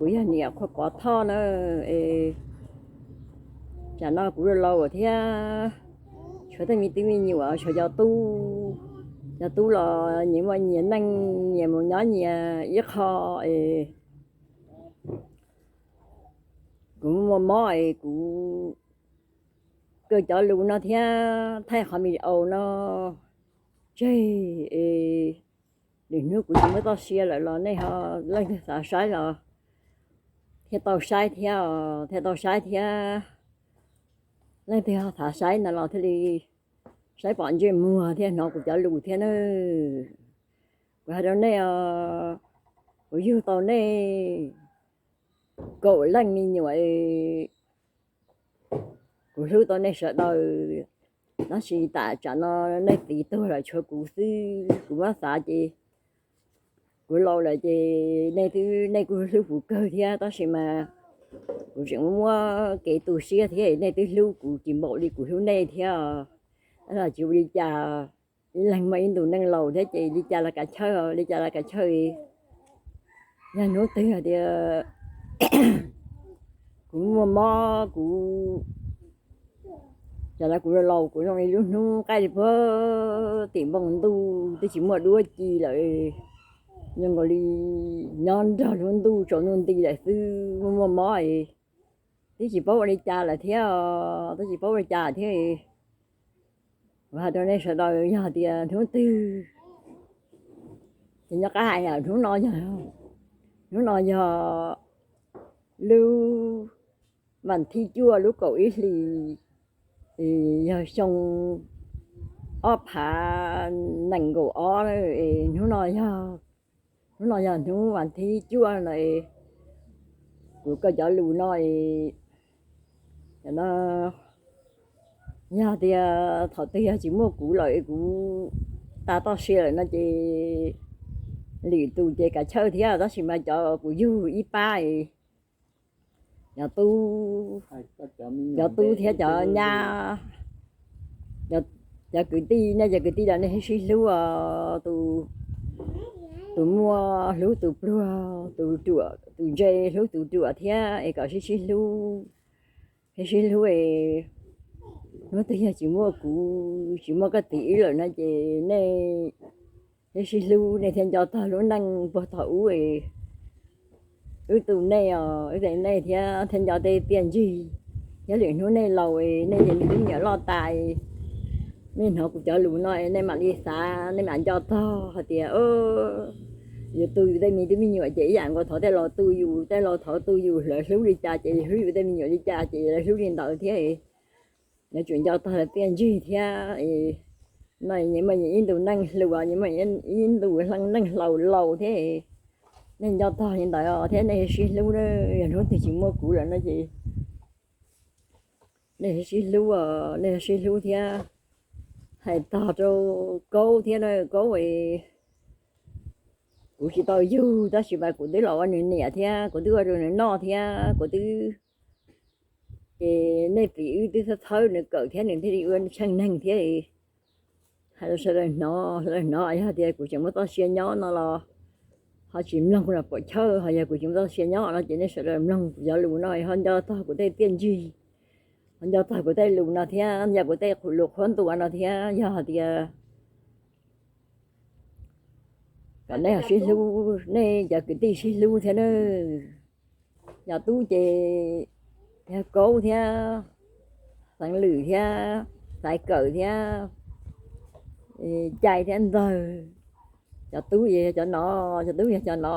Kuv yog niam Qhua Pov Thoj na, es tsam no kuv laus laus thiab, tshuav tej me tub me nyuam, tshuav cov tub, cov tub los nyias muaj nyias neej, nyias mus nyob nyias ib qho es kuv muaj mob es kuv kaw cov lus no thiab thaij qhov video no tseg es lwm hnub kuv tsis muaj txoj sia lawm los nej ho leej twg xav saib los thiaj tau saib thiab, thiaj tau saib thiab. Leej twg ho xav saib no los thiaj li saib pom ntsej muag thiab hnov kuv cov lus thiab na. Kuv hais rau nej os, kuv yug tau nej kaum leej me nyuam, kuv hlub tau nej sawv daws, tab sis tam tsam no nej txiv tuag lawm tshuav kuv xwb. Kuv muab xav ces kuv laus lawm ces nej twb, nej kuj hlub kuv kawg thiab, tab sis mas kuv tseem muab kev tu siab thiab, nej twb hlub kuv tsis npaum li kuv hlub nej thiab. Los tsis ua li cas, ib leeg muaj ib ntus neej laus thiab ces li cas los kav chawj, li cas los kav chawj. Yog hnub twg hais tias kuv muaj mob, kuv, tam no kuv laus, kuv zoo li lub hnub qaij puag tim npoo ntuj twb tsis muaj duab ci lawm, zoo nkaus li nyob nrog lub ntuj tsaus ntuj nti lawm xwb, muaj muaj mob es twb tsis paub ua li cas lawm thiab, twb tsis paub ua li cas thiab. Kuv hais rau nej sawv daws, yog tias hnub twg, ces nyob qab hais, hnub no yog, hnub no yog lub vas thib cuaj lub kaum ib hlis, yog xyoo ob phav nees nkaum ob. Hnub no yog, hnub no yog hnub vas thib cuaj no, kuv kaw cov lus no, yog tias thaum twg yog tsis muaj kuv lawm, kuv tas toj sia lawm no ces lwm tus ces kav chawj thiab, tab sis mas cov kuv yug ib pab, cov tub, cov tub thiab cov nyab, cov kwv tij, nej cov kwv tij los nej sib hlub os, tus muaj hlub tus pluag, tus ruam tus ntse hlub tus ruam thiab es kom sib sib hlub, sib sib hlub es hnub twg yog tsis muaj kuv, tsis muaj koj txiv wb lawm no ces nej sib sib hlub nej thiaj nco txog lub neej puag thaum ub es wb tu nej os, wb tu nej thiab thiaj nco tej txiaj ntsig, thiab lwm hnub nej laus es nej yog me tub me nyuam loj tas, nej hnov kuv cov lus no nej mam li xav, nej mam nco txog hais tias yus tu yus tej me tub me nyuam ces ib yam nkaus thaum tej laus tu yus, tej laus thaum tu yus, lawv hlub li cas ces yus hlub yus tej me nyuam li cas ces lawv hlub li ntawd thiab. Yuav tsum nco txog lawv txiaj ntsig thiab. No nyias muaj nyias ib ntus neej hluas, nyias muaj ib ntus neej laus laus thiab. Nej nco txog li ntawd thiab nej sib hlub, yog hnub twg tsis muaj kuv lawm no ces nej sib hlub, nej sib hlub thiab. Hais txog rau Kaub thiab na, Kaub es kuv tsis tau yug tab sis mas kuv twb los ua nws niam thiab kuv twb ua rau nws noj thiab kuv twb, ces nej txiv wb twb txhawb txhawb nws kawm thiab nws thiaj li ua tsheej neeg thiab. Hais rau sawv daws hnov, sawv daws hnov, yog tias kuv tseem muaj txoj sia nyob no los ho tsis mloog los puam chawj, ho yog kuv tseem muaj txoj sia nyob no ces nej sawv daws mloog kuv cov lus no ho nco txog kuv tej txiaj ntsig, ho nco txog kuv tej lus no thiab, nco kuv tej lus qhuab ntuas no thiab. Yog hais tias kom nej sib hlub, nej cov kwv tij sib hlub thiab na. Cov tub ces yog Kaub thiab, Xeev Lwm thiab, Xaiv Kawm thiab, Cai thiab Ntxawg. Cov tub ces yog cov no, cov tub yog cov no.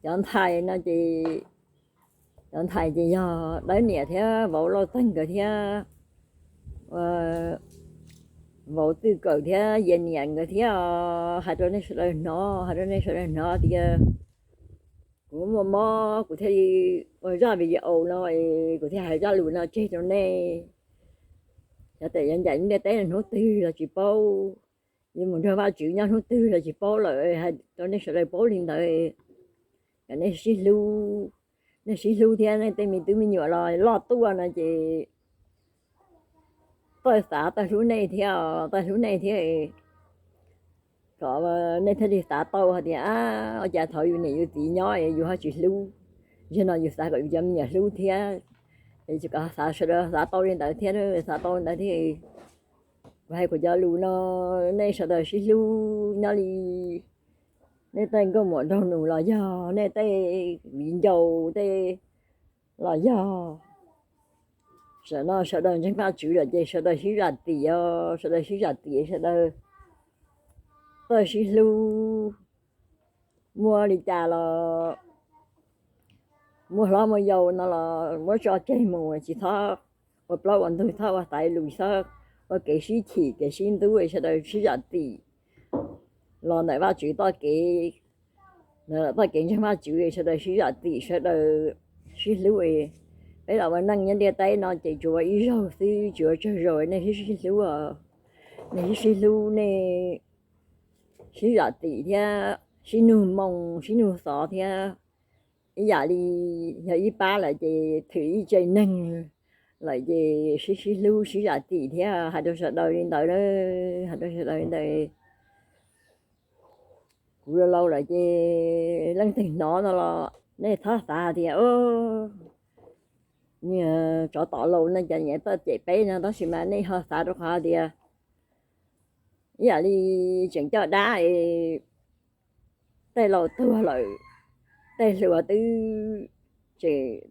Cov ntxhais no ces, cov ntxhais ces yog Dawb niam thiab Vauv Lauj Txeeg nkawd thiab, Vauv Txwj Kawm thiab Yias niam nkawd thiab. Hais rau nej sawv daws hnov, hais rau nej sawv daws hnov tias kuv muaj mob kuv thiaj li ua zaj video no, kuv thiaj hais zaj lus no tseg rau nej. Xyov tias yuav ncaim ntiaj teb hnub twg los tsis paub, yuav mus nrog Vajtswv nyob hnub twg los tsis paub lawm. Hais rau nej sawv daws paub li ntawd, kom nej sib hlub, nej sib hlub thiab nej tej me tub me nyuam los loj tuaj no ces txawj xav txawj hlub nej thiab, txawj hlub nej thiab. Nej thiaj li xav tau hais tias, ua cas thaum yus niam yus txiv nyob yus ho tsis hlub, yog no yus xav kom yus cov me nyuam hlub thiab. Es kom xav, sawv daws xav tau li ntawd thiab, xav tau li ntawd thiab. Kuv hais kuv cov lus no, nej sawv daws sib hlub nyob li nej tej nkauj muam nraug nus los yog, nej tej viv ncaus tej los yog, tam no sawv daws ntseeg Vajtswv lawm ces sawv daws sib zam txim os, sawv daws sib zam txim, sawv daws txawj sib hlub. Muaj li cas los, muaj hlob muaj yau no los muab tso tseg mus, tsis txhob ua plaub ua ntug, txhob ua xaiv lus, txhob ua kev sib chim kev sib ntub, sawv daws sib zam txim los ntawm Vajtswv txoj kev, txoj kev ntseeg Vajtswv, sawv daws sib zam txim, sawv daws sib hlub. Peb los ua neej nyob ntiaj teb no ces tsuas ua ib zaug xwb, tsis ua tsawg zaus, nej sib sib hlub, nej sib sib hlub, nej sib zam txim thiab sib nug moo sib nug xov thiab. Ib yam li yog ib pab lawm ces thwm ib tse neeg lawm ces sib sib hlub sib zam txim thiab. Hais rau sawv daws li ntawd, hais rau sawv daws li ntawd. Kuv laus laus lawm ces leej twg hnov no los nej txhob xav tias, niag tsov tom laus no cas nyiam txawj cem peb no, tab sis mas nej ho xav rau qhov tias ib yam li tseem coj dab es tej laus tuag lawm, tej hluas twb tseem,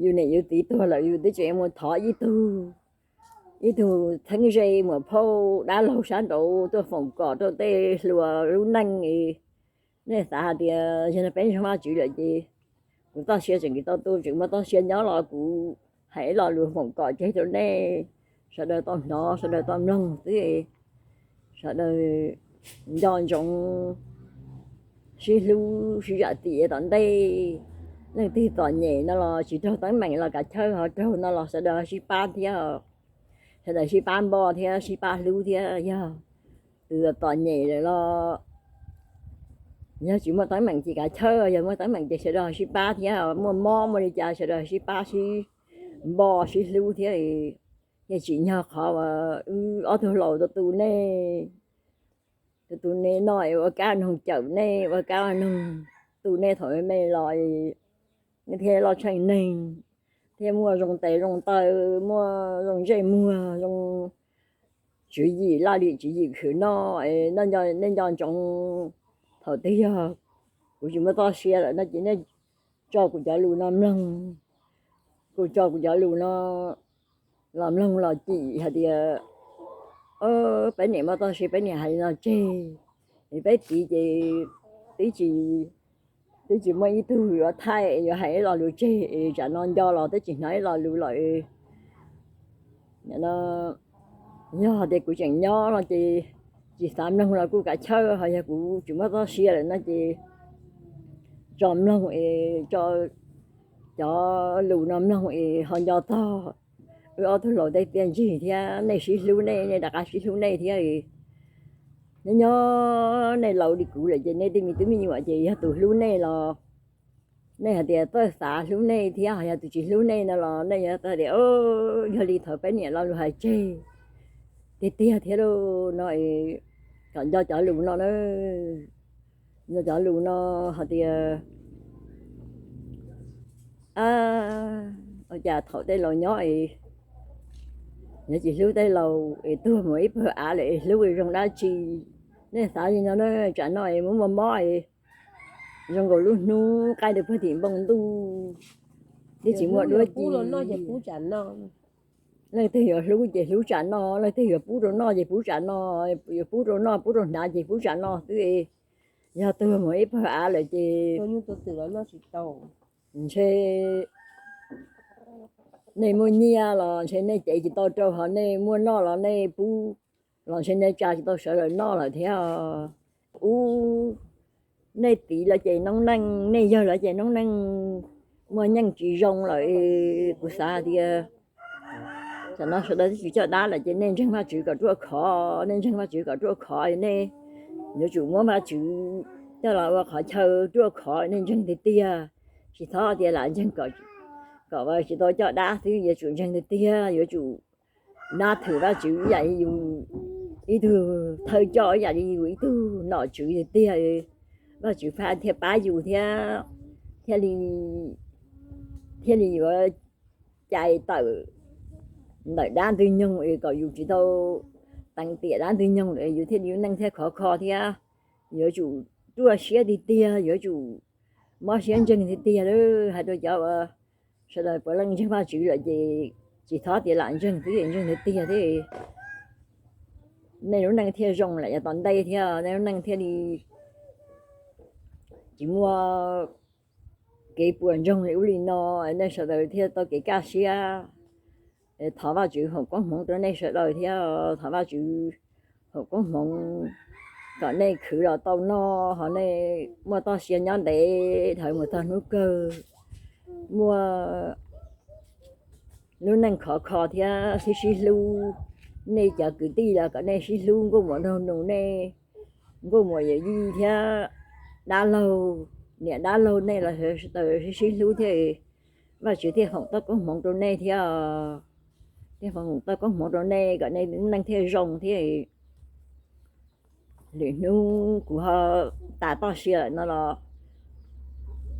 yus niam yus txiv tuag lawm yus twb tseem mus thov ib tug, ib tug txheeb ze muam phauj dab laug sab nraud tuaj foom kom rau tej hluas lub neej. Nej xav hais tias yog no peb ntseeg Vajtswv lawm ces kuv txoj sia tseem tsis tau tu, tseem muaj txoj sia nyob los kuv hais ib lo lus foom kom tseg rau nej sawv daws tau hnov, sawv daws tau mloog xwb. Sawv daws nco ntsoov sib hlub sib zam txim tom ntej. Leej twg txom nyem no los tsis raug teeb meem los kav chawj, ho raug no los sawv daws sib pab thiab. Sawv daws sib pab npoj thiab sib pab hlub thiab. Yog tus txom nyem lawm los yog tsis muaj teeb meem ces kav chawj, yog muaj teeb meem ces sawv daws sib pab thiab. Muaj mob muaj li cas sawv daws sib pab sib npoj sib hlub thiab. Yeej tsim nyog qhov uas wb ob tug laus tu tu nej, tu tu nej noj es ua kab noog cawm nej, ua kab noog tu nej thaum me me los nej thiaj loj tsheej neeg, thiaj muaj zoo tes zoo taw, muaj zoo ntsej muag, zoo tswv yim laj lim tswv yim khwv noj. Nej nco ntsoov, thaum twg yog kuv tsis muaj txoj sia lawm no ces nej tso kuv cov lus no mloog, kuv tso kuv cov lus no los mloog los cim hais tias peb niam muaj txoj sia peb niam hais li no tseg, es peb txiv ces twb tsis, twb tsis muaj ib tug yuav thaij yuav hais ib lo lus tseg es tsam no nco los twb tsis hnov ib lo lus lawm. Yog tias kuv tseem nyob no ces tsis xav mloog los kuj kav chawj, ho yog kuv tsis muaj txoj sia lawm no ces tso mloog es tso cov lus no mloog es ho nco txog wb ob tug laus tej txiaj ntsig thiab. Nej sib hlub nej, nej rov qab sib hlub nej thiab. Nyob nyob nej laus li kuv lawm ces nej tej me tub me nyuam ces yog tus hlub nej los nej hais tias txawj xav hlub nej thiab, ho yog tus tsis hlub nej no los nej yuav tias, yog li thaum peb niam lo lus hais tseg tiag tiag thiab lauj no. Kom nco cov lus no na, nco cov lus no hais tias ua cas thaum tej laus nyob es yuav tsis hlub tej laus es tuag mus ib pawg av lawm es hlub zoo dab tsi. Nej xav li no na, tsam no es muaj muaj mob es zoo nkaus lub hnub qaij rau puag tim npoo ntuj, twb tsis muaj duab ci. Leej twg yuav hlub ces hlub tsam no, leej twg yuav pub rau noj ces pub tsam no, yuav pub rau noj pub rau hnav ces pub tsam no xwb. Yog tuag mus ib pawg av lawm ces ntshe nej muaj nyiaj los ntshe nej cev tsis tau rau, ho nej muaj noj los nej pub, los ntshe nej tsa tsis tau sawv daws noj lawm thiab. Ub, nej txiv lawv ces noob neej, nej yawg lawv ces noob neej muaj nyeej tsis zoo lawm. Kuv xav tias tam no sawv daws twb tsis coj dab lawm ces nej ntseeg Vajtswv kom ruaj khov, nej ntseeg Vajtswv kom ruaj khov, nej yuav tsum muab Vajtswv coj los ua qhov chaw ruaj khov, nej ntseeg tiag tiag. Tsis txhob tias lam ntseeg kom tsis tau coj dab xwb, yuav tsum ntseeg tiag tiag, yuav tsum nab thwm Vajtswv ib yam li yus ib tug thawj coj ib yam li yus ib tug nom tswv tiag tiag, Vajtswv thiaj pab yus thiab, thiaj li, thiaj li yuav cais tawm ntawm dab ntwg nyoog es kom yus tsis tau teev tiam dab ntwg nyoog lawm, yus thiaj li lub neej thiaj khov kho thiab. Yuav tsum ruaj siab tiag tiag, yuav tsum mob siab ntseeg tiag tiag. Hais rau cov uas sawv daws puav leej ntseeg Vajtswv lawm ces tsis txhob tias lam ntseeg xwb, ntseeg tiag tiag thiab, nej lub neej thiaj zoo lam yav tom ntej thiab, nej lub neej thiaj li tsis muaj kev puas ntsoog li ub li no, nej sawv daws thiaj tau kev kaj siab. Thov Vajtswv foom koob hmoov rau nej sawv daws thiab, thov Vajtswv foom koob hmoov kom nej khwv los tau noj, ho nej muaj txoj sia nyob ntev dhawv mus txog hnub kawg, muaj lub neej khov kho thiab sib sib hlub. Nej cov kwv tij los kom nej sib hlub, nkauj muam nraug nus nej, nkauj muam yawm yij thiab dab laug, niam dab laug nej los sib sib hlub thiab, Vajtswv thiaj foom tau koob hmoov rau nej thiab, thiaj foom tau koob hmoov rau nej kom nej lub neej thiaj zoo thiab. Lwm hnub kuv ho tas toj sia lawm no los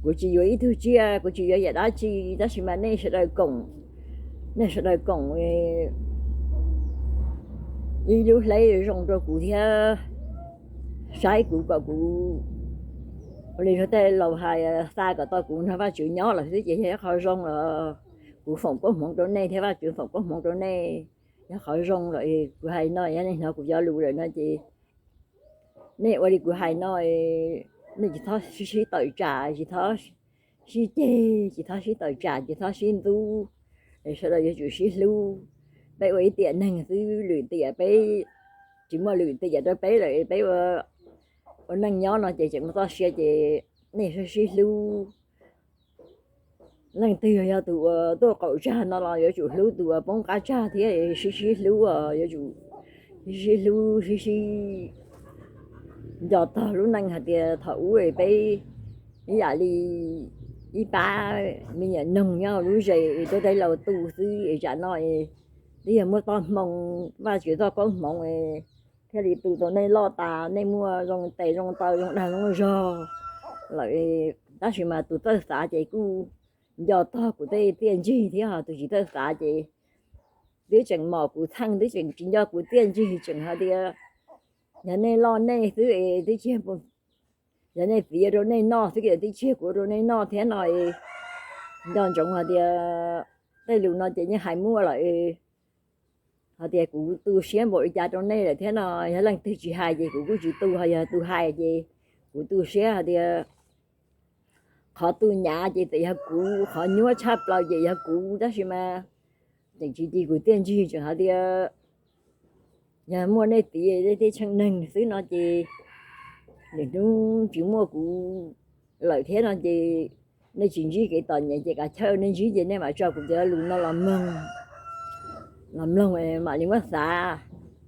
kuv tsis yuav ib tug tsiaj, kuv tsis yuav yam dab tsi, tab sis mas nej sawv daws koom, nej sawv daws koom ib lub hleb zoo rau kuv thiab saib kuv kom kuv, ua li luag tej laus hais, xa kom tau kuv nrog Vajtswv nyob lawm xwb ces yog ib qho zoo los. Kuv foom koob hmoov rau nej thiab Vajtswv foom koob hmoov rau nej, yog qhov zoo lawm. Kuv hais no yog nej hnov kuv cov lus lawm no ces nej ua li kuv hais no, nej tsis txhob sib sib tawm tsam, tsis txhob sib ceg, tsis txhob sib tawm tsam, tsis txhob sib ntxub, sawv daws yuav tsum sib hlub. Peb ua ib tiam neeg xwb, lwm tiam peb tsis muaj lwm tiam rau peb lawm, peb ua neej nyob no ces tseem muaj txoj sia ces nej sib sib hlub. Leej twg yog tus uas tuaj qaum tsag no los yuav tsum hlub tus uas poob qab tsag thiab, sib sib hlub, yuav tsum sib sib hlub, sib sib nco txog lub neej hais tias thaum ub peb ib yam li ib pab me nyuam noog nyob lub zes es tuaj tej laus tu xwb es tsam no twb yog muaj txoj hmoo, Vajtswv txoj koob hmoov thiaj li tu tau nej loj tas, nej muaj zoo tes zoo taw zoo dag zoo zog lawm. Tab sis mas tus txawj xav ces kuj nco txog kuv tej txiaj ntsig thiab, ho tus tsis txawj xav ces twb tseem mom kuv txheej, twb tseem tsis nco kuv txiaj ntsig, tseem hais tias yog nej loj nej xwb es twb tsis, yog nej txiv rau nej noj xwb ces twb tsis yog kuv rau nej noj thiab no. Nco ntsoov hais tias tej lus no ces yeej hais muaj lawm, hais tias kuv tu siab npaum li cas rau nej lawm thiab no. Yog leej twg tsis hais ces kuv kuj tsis tu, ho yog tus hais ces kuv tu siab hais tias qhov tu nyav ces txawm yog kuv, qhov nyuaj tshaj plaws ces yog kuv, tab sis mas tseem tsis ci kuv txiaj ntsig, tseem hais tias yog muaj nej txiv tej tsheej neeg xwb no ces lwm hnub tsis muaj kuv lawm thiab no ces nej tsis ntsib kev txom nyem ces kav chawj, nej ntsib ces nej mam tso kuv cov lus no los mloog, los mloog mam li muab xav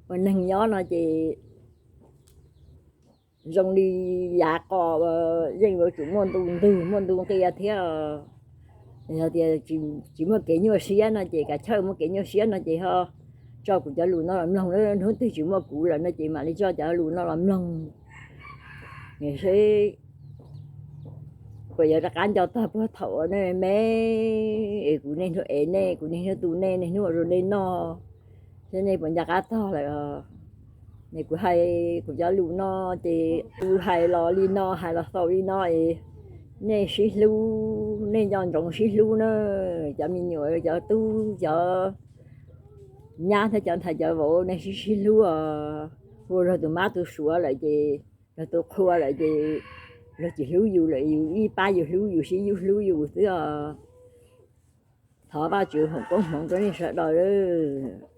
ua neeg nyob no ces zoo li yav qos yeej yuav tsum muaj ntu ntug muaj ntu nqia thiab. Yog tias tsis muaj kev nyuaj siab no ces kav chawj, muaj kev nyuaj siab no ces ho tso kuv cov lus no los mloog, hnub twg tsis muaj kuv lawm no ces mam li tso cov lus no los mloog seb puas yuav rov qab nco txog puag thaum uas nej me es kuv niaj hnub ev nej, kuv niaj hnub tu nej, niaj hnub ua rau nej noj, seb nej puas nco qab txog lawm. Es kuv hais kuv cov lus no ces kuv hais los li no, hais los xaus li no es nej sib hlub, nej nco ntsoov sib hlub na, cov me nyuam, cov tub, cov nyab thiab cov ntxhais cov vauv, nej sib sib hlub os. Hu luag tus mab tus suav lawm ces, luag tus qhua lawm ces luag tsis hlub yus lawm, yus ib pab yus hlub yus, sib yus hlub yus xwb os. Thov Vajtswv foom koob hmoov rau nej sawv daws.